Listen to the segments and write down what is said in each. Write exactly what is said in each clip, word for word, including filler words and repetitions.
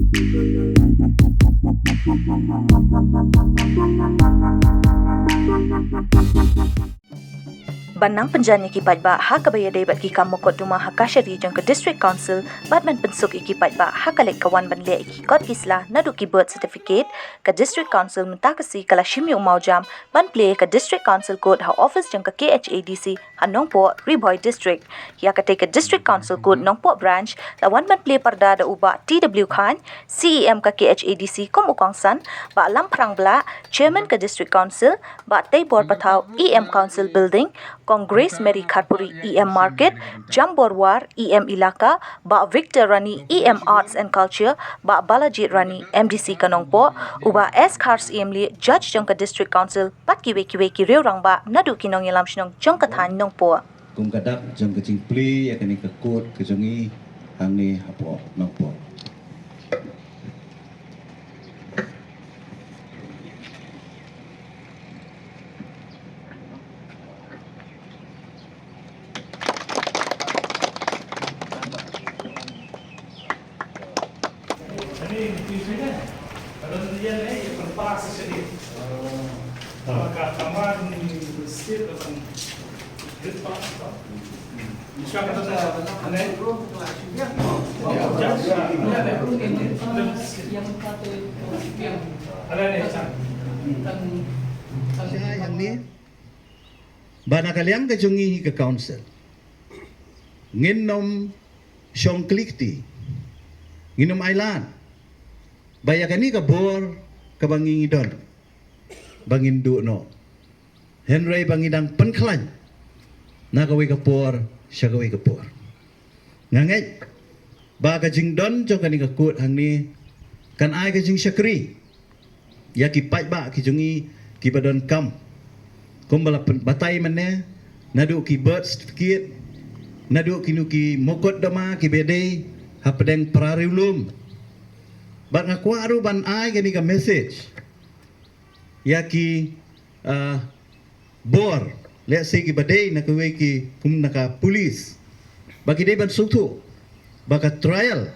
Ban nang pynjan ïa ki paidbah ha kaba ïadei bad ki kam mukotduma ha kashari jong ka District Council bad ban pynsuk ïa ki paidbah ha ka leit ka wan ban leh ïa ki kot ki sla naduh ki birth certificate, ka District Council mynta ka sngi ka la shim ïa u mawjam ban plie ïa ka District Council Court ha office jong ka K H A D C ha Nongpoh, Ri Bhoi District. Ïa katei ka District Council Court Nongpoh Branch la wan ban plie pyrda da u Bah T W Chyne, C E M ka K H A D C kum u kongsan, Bah Lamphrang Blah, Chairman ka District Council, Bah Teibor Pathaw, E M Council Building, Kong Grace Mary Kharpuri, E M Market, Jambor War, E M Elaka, Bah Victor Rani, E M Arts and Culture, Bah Balajied Rani, M D C ka Nongpoh, u Bah S Kharsyiemlieh, Judge jong ka District Council, bad kiwei kiwei ki riew rangbah naduh ki nongïalam shnong jong ka thaiñ Nongpoh. Kum ka dak jong ka jingplie ïa kane ka court ka jong ngi hangne hapoh Nongpoh. Ba na ka liang ka jong ngi hi ka council, ngin nym shong klikti, ngin nym ailad ba ïa kane ka bor kaba ngi ngi don ba ngin duh noh, hynrei ba ngi dang pynkhlaiñ na kawei ka por sha kawei ka por. Nga ngeit ba ka jingdon jong kane ka court hangne kan ai ka jingshakri ïa ki paidbah ki jong ngi kiba donkam, kumba la pyn-, batai mynne, naduh ki birth certificate, naduh kino ki mukotduma kiba dei hapdeng para riewlum. Bad nga kwah ruh ban ai kane ka message ïa ki, ah, bor, let's say, kiba dei na kawei ki, kum na ka police, ba ki dei ban sngewthuh ba ka trial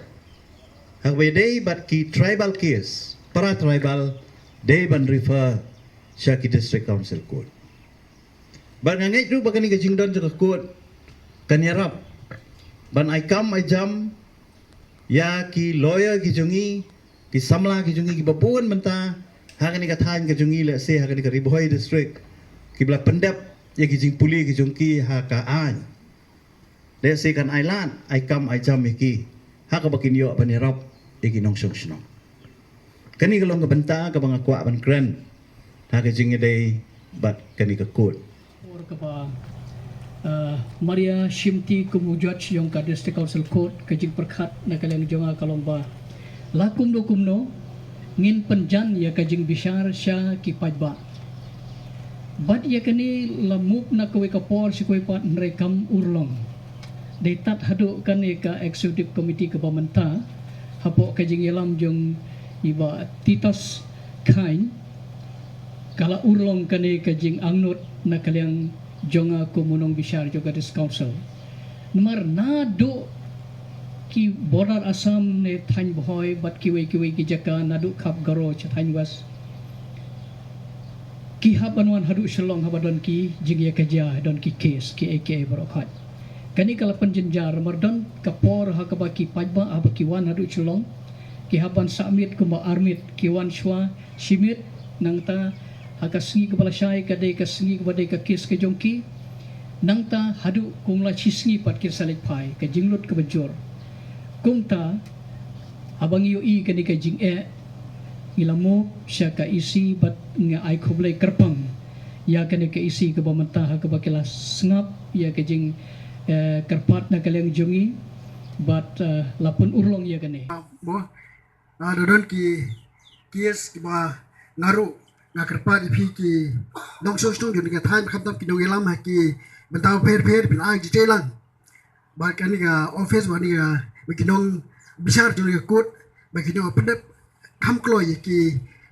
ha kaba dei bad ki tribal case, para tribal, dei ban refer sha ki District Council Court. Bad nga ngeit ruh ba kane ka jingdon jong ka court kan ïarap ban ai kam ai jam ïa ki lawyer ki jong ngi, ki samla ki jong ngi kiba bun mynta ha kane ka thaiñ ka jong ngi, let's say, ha kane ka Ri Bhoi District, kiba la pyndep ïa ki jingpule ki jong ki ha ka aiñ. Let's say, kan ailad ai kam ai jam ïa ki ha kaba kin ïoh ban ïarap ïa ki nongshong shnong. Kane ka long ka bynta kaba nga kwah ban kren ha ka jingïadei bad kane ka court. Por kaba, ah, Maria Shimti kum u judge jong ka District Council Court, ka jingpyrkhat na ka liang jong nga ka long ba la kumno kumno ngin pynjan ïa ka jingbishar sha ki paidbah. Bad ïa kane la move na kawei ka por sha kawei pat, hynrei kam urlong. Dei tad haduh kane ka executive committee kaba mynta hapoh ka jingïalam jong i Bah Titus Chyne, ka la urlong kane ka jingangnud na ka liang jong nga kum u nongbishar jong ka District Council. Namar naduh ki border Assam ne thaiñ Bhoi bad kiwei kiwei ki jaka naduh Khapgaro sha thaiñ West, ki hap ban wan haduh Shillong haba don ki jingïakajia, don ki case, ki A K A baroh khoit. Kane ka la pynjynjar namar don ka por ha kaba ki paidbah haba ki wan haduh Shillong ki hap ban sah miet kumba ar miet, ki wan shuwa shi miet, nangta ha ka sngi kaba lashai ka dei ka sngi kaba dei ka case ka jong ki. Nangta haduh kum la shi sngi pat kin sa leit phai, ka jinglut kaba jur. Kumta haba ngi ïohi kane ka jingeh, ngi la move sha ka E C bad nga ai khublei kyrpang ïa kane ka E C kaba mynta ha kaba ki la sngap ïa ka jing, eh, kyrpad na ka liang jong ngi bad, eh, la pynurlong ïa kane. Mo, ah, da don ki case kiba nga ruh nga kyrpad ïa phi ki nongshong shnong jong ka thaiñ, khamtam ki nongïalam ha ki bynta pher pher, phin ai jingtreilang bad kane ka office bad kane ka, bad ki nongbishar jong ka court, bad ki nongpyndep kham kloi ïa ki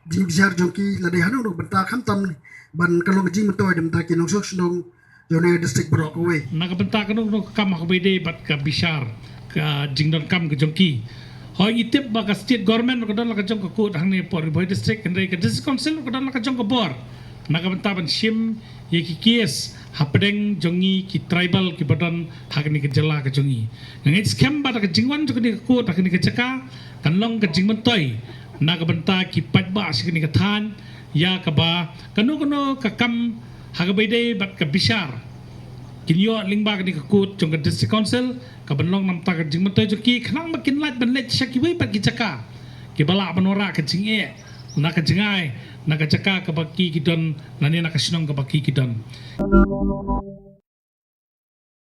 jingbishar jong ki, lada hano hano bynta, khamtam ban ka long ka jingmyntoi da bynta ki nongshong shnong jong ka district baroh kawei. Na ka bynta kano kano ka kam ha kaba ïadei bad ka bishar, ka jingdonkam ka jong ki, Hooid, ngi tip ba ka state government ka don la ka jong ka court hangne ha Ri Bhoi District, hynrei ka District Council ka don la ka jong ka bor na ka bynta ban shim ïa ki case hapdeng jong ngi ki tribal kiba don ha kane ka jylla ka jong ngi. Nga ngeit skhem ba da ka jingwan jong kane ka court ha kane ka jaka kan long ka jingmyntoi na ka bynta ki paidbah sha kane ka thaiñ ïa kaba kano kano ka kam ha kaba ïadei bad ka bishar kin ïoh lyngba kane ka court jong ka District Council, kaban long namar ka jingmyntoi jong ki, khnang ba kin lah ban leit sha kiwei pat ki jaka kiba lah ban wanrah ka jingeh na ka jingai na ka jaka kaba ki ki don lane na ka shnong kaba ki ki don.